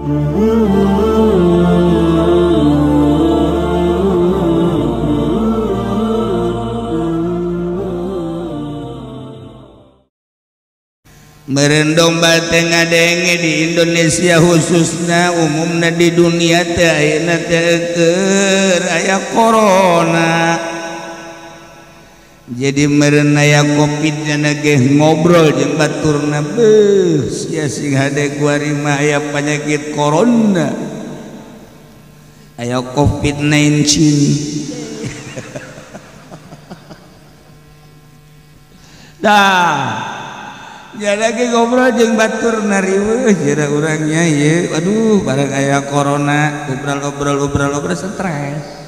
Meureun domba teh ngadenge di Indonesia khususna umumna di dunia teh ayeuna teh keur aya corona. Jadi meureun aya covid nya ge ngobrol jeung baturna beuh sia sing hade kuari mah aya penyakit corona. Aya covid-19. Dah ya lagi ngobrol jeung batur nariweuh jera urangnya ieu aduh barang aya corona obrol-obrol stres.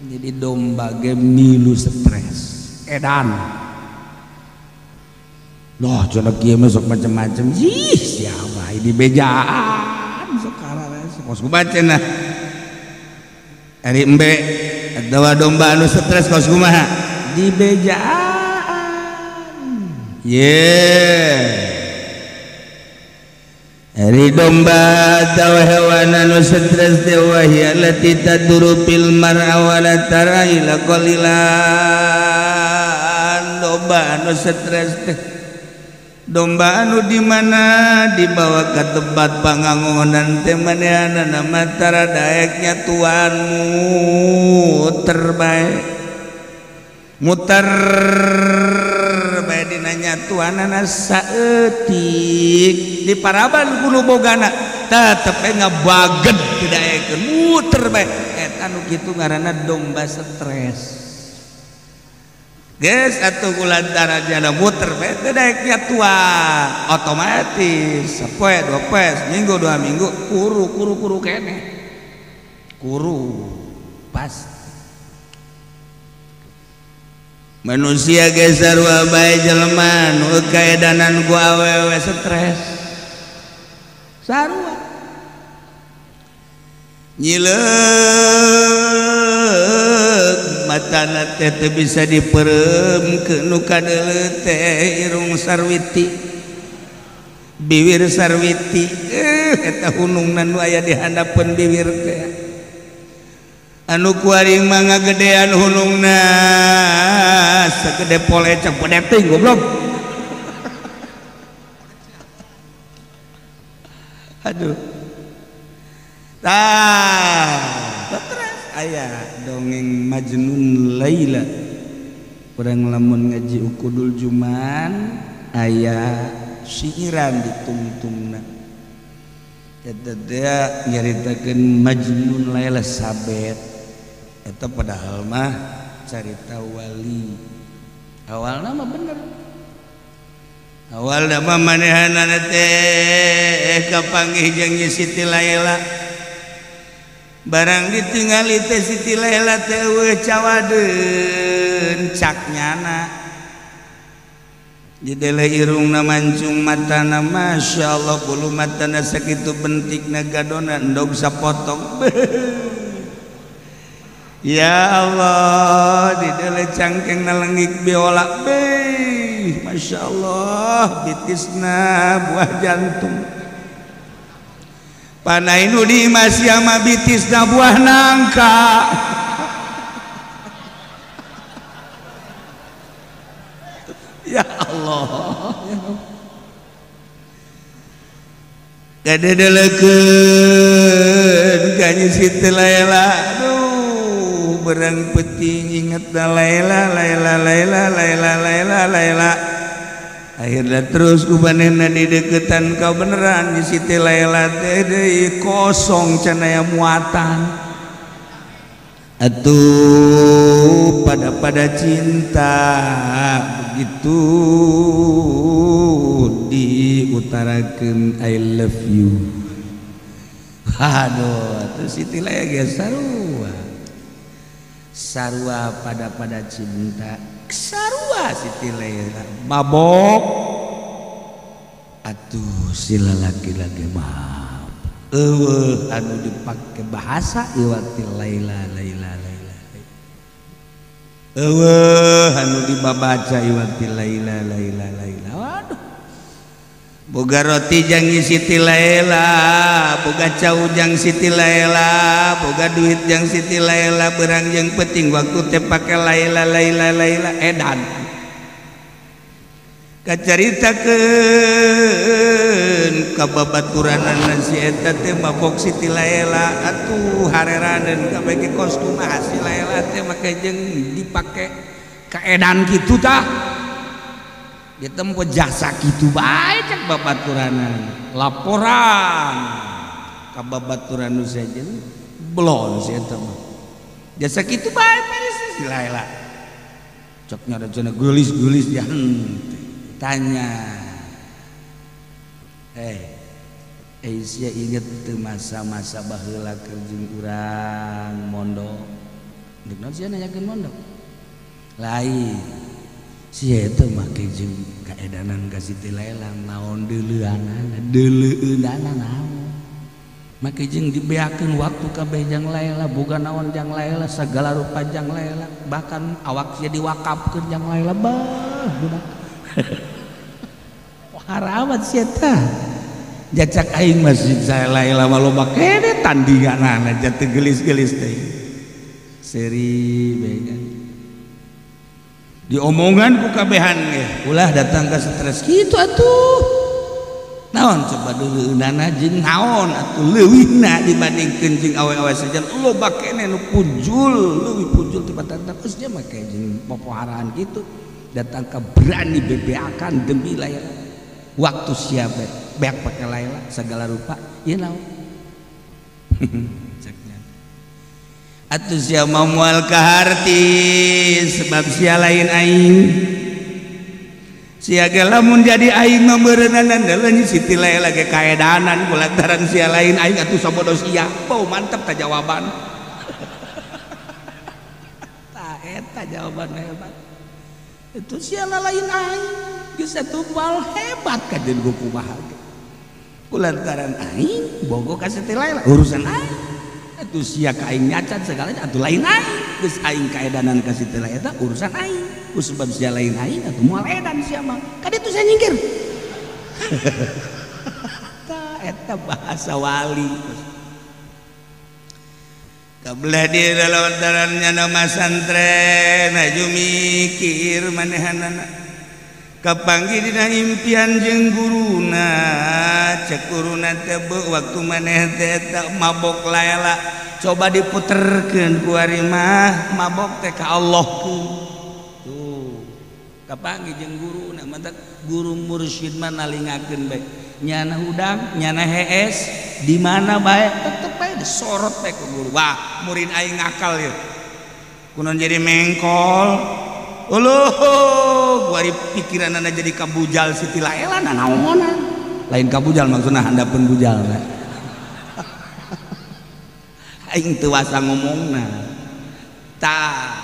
Jadi domba ge milu stres edan. Loh cenah kieu mah sok macem-macem ih siapa ini bejaan sok kararese kos kumaha cenah ari embe atawa domba anu stres kos kumaha dibejaan. Yeah. Ari domba atawa hewan anu stres teh wahia lati taduru fil mar'a wa la tara ila qalilan. Domba anu stres teh domba anu di mana dibawa ke tempat pangangonan teh manehanana mah tara daeknya tuan muter bae muter dinanya tuanana saeutik di paraban kudu bogana tetep we ngabaget didaekeun muter bae eta nu kitu ngaranna domba stres. Geus atuh kulantara jana muter bae teu daek nya tuan otomatis sapoe dua poe seminggu dua minggu kuru kuru kuru keneh kuru pas. Manusia ge sarua bae jelema nu kaedanan ku awewe stres sarua nyileuk matana teh teu bisa dipereumkeun nu kadeuleu teh irung sarwiti bibir sarwiti eta hunungna nu aya di handapeun bibir teh anu kuaring mah ngagedean hunungna segede polecek pedeting goblok. Aduh tah stres aya dongeng Majnun Laila urang lamun ngaji ukudul juman aya siiran ditungtungna eta teh nyaritakeun Majnun Laila sabet. Eta padahal mah carita wali awalna mah bener awalna mah manehanana teh kapanggih jeung Siti Laila barang ditingali teh Siti Laila teh eueuh cawadeun cak nyana didele irungna mancung matana masyaallah bulu matana sakitu bentikna gadona endog sapotong. Ya Allah didele cangkeng nalengik biola beh Masya Allah bitisna buah jantung panai nu di masih sama bitisna buah nangka. Ya Allah kadedelekeun ka Siti Laila aduh berang penting inget Laila Laila Laila Laila Laila Laila akhirnya terus kubanehna di deketan kau beneran di Siti Laila teh deui kosong cenah muatan atuh pada cinta begitu diutarakeun I love you. Aduh terus Siti Laila ge sarua sarua pada cinta sarua Siti Laila mabok atuh sila laki-laki maaf eueuh anu dipake bahasa iwati Laila Laila Laila eueuh anu dibabaca iwati Laila Laila Laila. Waduh Boga roti jang Siti Laila, boga cau jang Siti Laila, boga duit jang Siti Laila, berang jeung penting waktu teh pake Laila Laila Laila edan. Kacaritakeun ka babaturanana si eta teh mabok Siti Laila atuh hareraneun kabeh ge kostum si Laila teh make jeung dipake kaedan kitu tah. Ditempo jasa kitu bae cek babaturanan laporan ka babaturan nu sejen belon si eta mah jasa kitu bae si Laila cek nya cenah geulis-geulis ya tanya sia inget teu masa-masa baheula keur jeung urang mondok deuk naon sia nanyakeun mondok lain sia eta make jeung kaedanan ka Siti Laila naon deuleuanana deuleueunana naon make jeung dibeakeun waktu kabeh jang Laila boga naon jang Laila sagala rupa jang Laila bahkan awak sia diwakafkeun jang Laila bah budak haramat sia tah jacak aing mah si Laila mah loba kene tandinganana jatuh geulis-geulis teh seri bae diomongan ku kabehan ge ulah datang ka stres kitu atuh naon coba deuleueunana jeung naon atuh leuwihna dibandingkeun jeung awe-awe sejen loba keneh nu pujul leuwih pujul tibatan geus dia make jeung popoharaan kitu datang ka berani bebeakan demi Laila waktu siap beak pake Laila segala rupa ieu naon atuh sia moal kaharti sebab sia lain aing sia ge lamun jadi aing mah meureunana deuleu Siti Laila ge kaedanan kulantaran sia lain aing atuh sabodo sia bau mantep ta jawaban ta eta jawaban hebat itu sia lain aing geus atuh moal hebat ka jeung kumaha ge kulantaran aing bogo ka Siti Laila urusan aing atuh sia ka aing nyacat segalanya atuh lain aing geus aing kaedanan ka Siti Laila eta urusan aing ku sebab sia lain aing atuh moal edan sia mah ka ditu sia nyingkir ta eta bahasa wali kabelah di dalam nama santren aju mikir manehanana kapanggih dina impian jeung guruna cek guruna teh waktu maneh teh mabok Laila coba diputerkeun ku ari mah mabok teh ka Allah tuh kapanggih jeung guruna mantak guru mursyid mah nalingakeun bae nyana hudang nyana hees di mana bae tetep bae disorot bae ku guru wah murid aing ngakal ieu kunaon jadi mengkol uluh kuari pikiranana jadi kabujal Siti Laila nanaonan lain kabujal maksudna handapeun bujal aing teu wasa ngomongna tah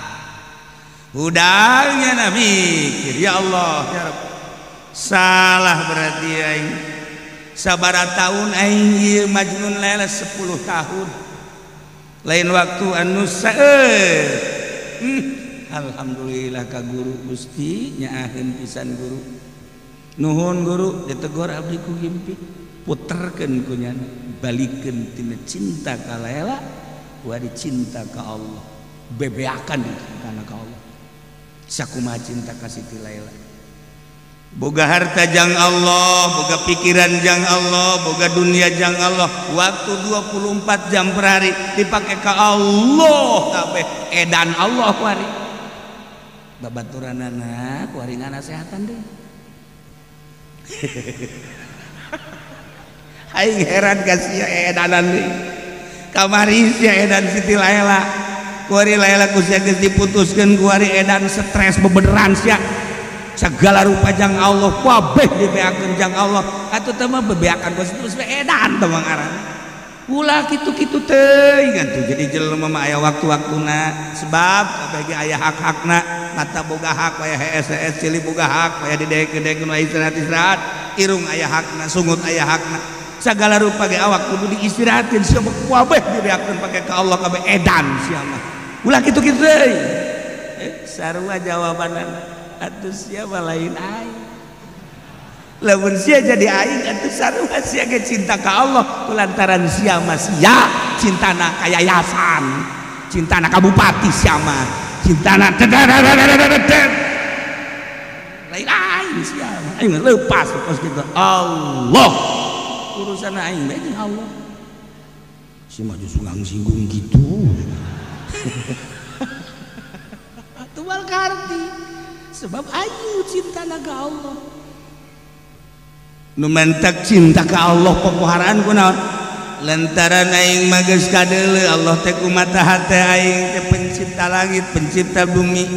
hudangnya na mikir ya Allah ya Rabb salah berarti aing sabaraha tahun aing ieu Majnun Laila 10 tahun lain waktu anu saeur alhamdulillah ka guru Gusti nyaaheun pisan guru nuhun guru ditegor abdi ku gimpi puterkeun ku nyana balikeun tina cinta ka Laila wa dicinta ka Allah bebeakan kana ka Allah sakumaha cinta ka Siti Laila boga harta jang Allah boga pikiran jang Allah boga dunia jang Allah waktu 24 jam per hari dipake ka Allah kabeh edan Allah wari babaturanana kuari nganasehatan deh aing heran ka sia edanan deui kamari sia edan Siti Laila kuari Laila ku sia geus diputuskeun kuari edan stres bebeneran sia segala rupa jang Allah kabeh dibeakeun jang Allah atuh teh mah bebeakan ku terus edan teh mah ngaranna ulah kitu-kitu teuing atuh jadi jelema mah aya waktu-waktuna sebab kabeh ge aya hak-hakna mata boga hak waya hees-hees cili boga hak waya didekeun-dekeun waya istirahat-istirahat irung aya hakna sungut aya hakna segala rupa ge awak kudu diistirahatkeun sia mah kabeh dibeakeun pake ka Allah kabeh edan sia mah ulah kitu-kitu teuing sarua jawabanana atuh sia mah lain aing Lamun sia jadi aing atuh sarua sia ge cinta ka Allah kulantaran sia mah sia cintana ka yayasan, cintana ka bupati sia mah, cintana lain aing sia mah. Aing lepas kos kitu. Allah urusan aing bae jeung Allah. Si mah sunggang singgung gitu. Atuh moal kaharti sebab ayu cintana ka Allah. Nu mentek cinta ka Allah popoharaan kunaon lantaran aing mah geus kadeuleu Allah teh kumata hate aing teh pencipta langit pencipta bumi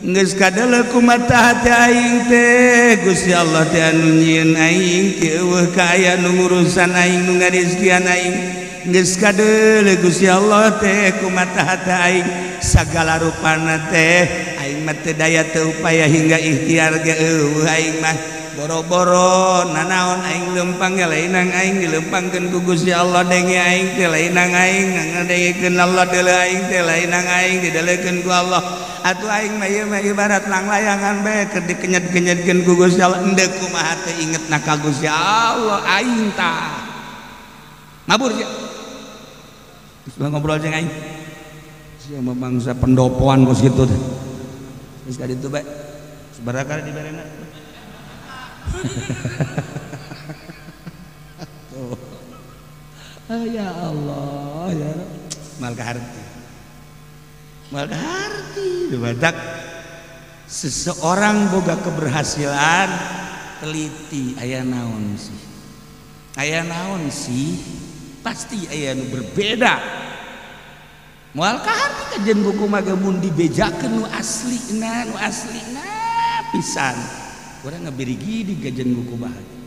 geus kadeuleu kumata hate aing teh Gusti Allah teh anu nyieun aing teh eueuh ka aya nu ngurusan aing nu ngarizkian aing geus kadeuleu Gusti Allah teh kumata hate aing sagala rupana teh aing mah teu daya teu upaya hingga ikhtiar ge eueuh aing mah boro-boro nanaon aing lempang ge lainang aing dilempangkeun ku Gusti Allah denge aing teh lainang aing ngadengekeun Allah deuleu aing teh lainang aing didelekeun ku Allah atuh aing mah ieu mah ibarat langlayangan bae keur dikenyet-kenyetkeun ku Gusti Allah endek kumaha teh ingetna ka Gusti Allah aing tah mabur sia geus ngobrol jeung aing sia mah bangsa pendopoan kos kitu teh geus ka ditu bae sabaraha kali diberena. Tuh. Ya Allah ya mal kaharti mal kaharti badak seseorang boga keberhasilan teliti aya naon sih aya naon sih pasti aya nu berbeda moal kaharti kajen buku mah mun dibejakeun nu aslina pisan urang ngabirigi di gajen buku bahagia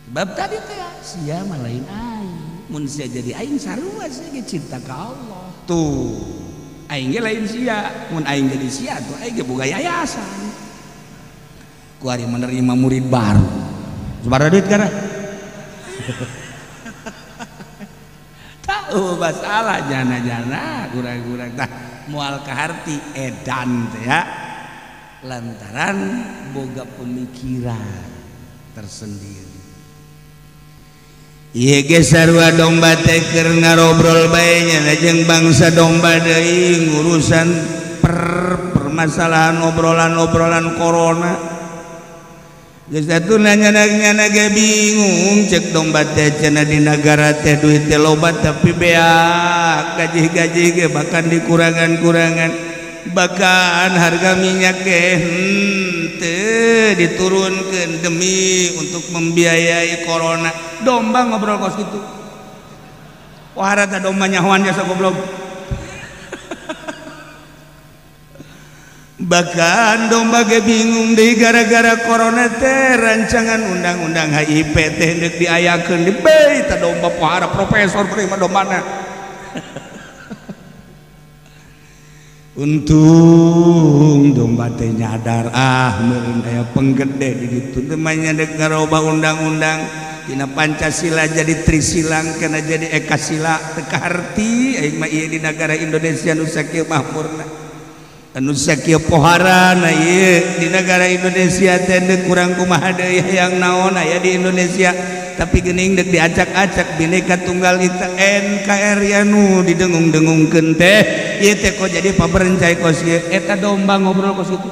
sebab tadi teh sia mah lain aing mun sia jadi aing sarua sia ge cinta ka Allah tuh aing ge lain sia mun aing jadi sia tuh aing ge boga yayasan kuari menerima murid baru sabaraha duit kana tahu masalah jana-jana kurang-kurang tah moal kaharti edan teh ya lantaran boga pemikiran tersendiri. Ieu ge sarua domba teh keur ngarobrol bae nya jeung bangsa domba deui ngurusan permasalahan obrolan-obrolan corona. Geus atuh nanya-nanya ge bingung cek domba teh cenah di nagara teh duit teh loba tapi beak gaji-gaji ge bahkan dikurangan-kurangan. Bahkan harga minyak ge henteu diturunkeun demi untuk membiayai corona. Domba ngobrol kos kitu. Wah rata domba nyahoan jasa goblok. Bahkan domba ge bingung deui gara-gara corona teh rancangan undang-undang HIP teh deuk diayakeun di bae tah domba pohara profesor beureum mah dombana. Untung domba teh nyadar ah meureun aya penggede di ditu teh mah dek ngarobah undang-undang dina Pancasila jadi Trisilang kana jadi Ekasila teu kaharti aing mah ieu di nagara Indonesia nu sakieu mahmurna anu sakieu poharana ieu di nagara Indonesia teh deuk kurang kumaha deui hayang naon aya di Indonesia tapi geuning deuk diacak-acak Bhinneka Tunggal Ika NKRI anu didengung-dengungkeun teh ieu teh kok jadi paberencai kos ieu eta domba ngobrol kos kitu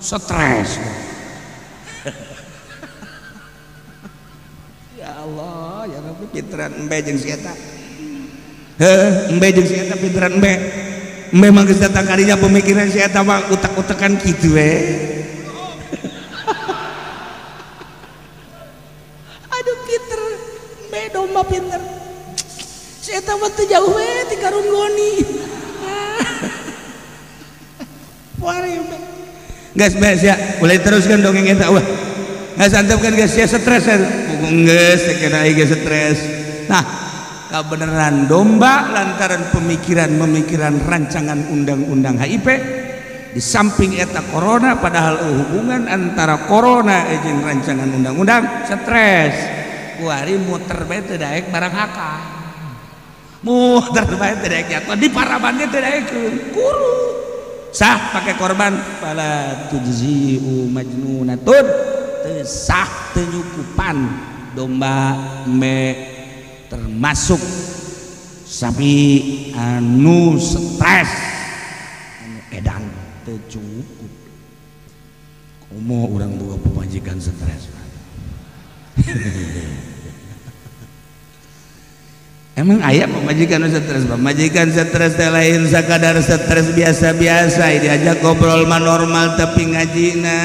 stres. Ya Allah ya Rabbi pinteran embe jeung si eta heuh embe jeung si eta pinteran embe embe mah geus datang karinya pemikiran si eta mah utak-utakan kitu we. Aduh pinter embe domba pinter si eta mah teu jauh we ti karunggoni. Guys, guys ya, boleh teruskan dongeng eta wah. Nggak santap kan guys ya stres ya. Geus kena ieu stres. Nah, kebenaran domba lantaran pemikiran-pemikiran rancangan undang-undang HIP di samping eta corona padahal hubungan antara corona jeung rancangan undang-undang stres. Kuari muter bae teu daek barang haka. Muter bae teu daek jatuh di parabannya teu daekeun. Kuru. Sah pakai korban fala tujzi'u majnunatun teu sah teu nyukupan domba me termasuk sapi anu stres anu edan teu cukup. Komo urang boga pamajikan stres. Emang aya pamajikan stres? Pamajikan stres teh lain sakadar stres biasa-biasa, diajak ngobrol mah normal tapi ngajina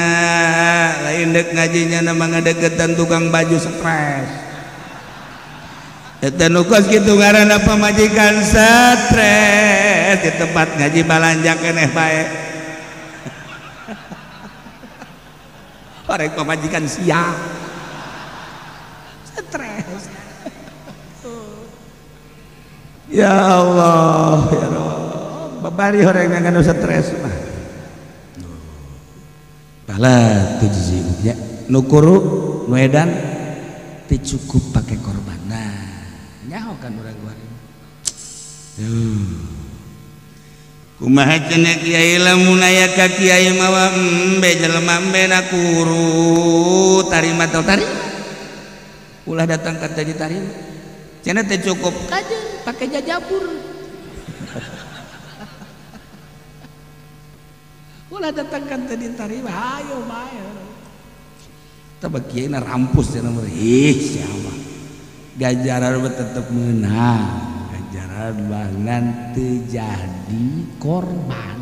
lain dek ngajinya nama ngadeketan tukang baju stres. Eta nu kos kitu ngaranna pamajikan stres di tempat ngaji balanja keneh bae. Orek pamajikan sia stres. Ya Allah, ya Allah. Babari orang yang anu stres mah. Bala tujzi ya. Nu kuru, nu edan teu cukup pake korban. Nah, nyaho kan urang kuari. Kumaha cenah kiai lamun aya ka kiai mawa embe jelema embe na kuru tarima teu tarima. Ulah datang ka teu ditarima. Cenah teu cukup kajeun pakai jajabur. Ulah datang kan tadi tarima, hayo bae. Tah kiai na rampus cenah mah. Ih, siapa? Ganjaran mah tetep meunang. Ganjaran mah ngan teu jadi korban.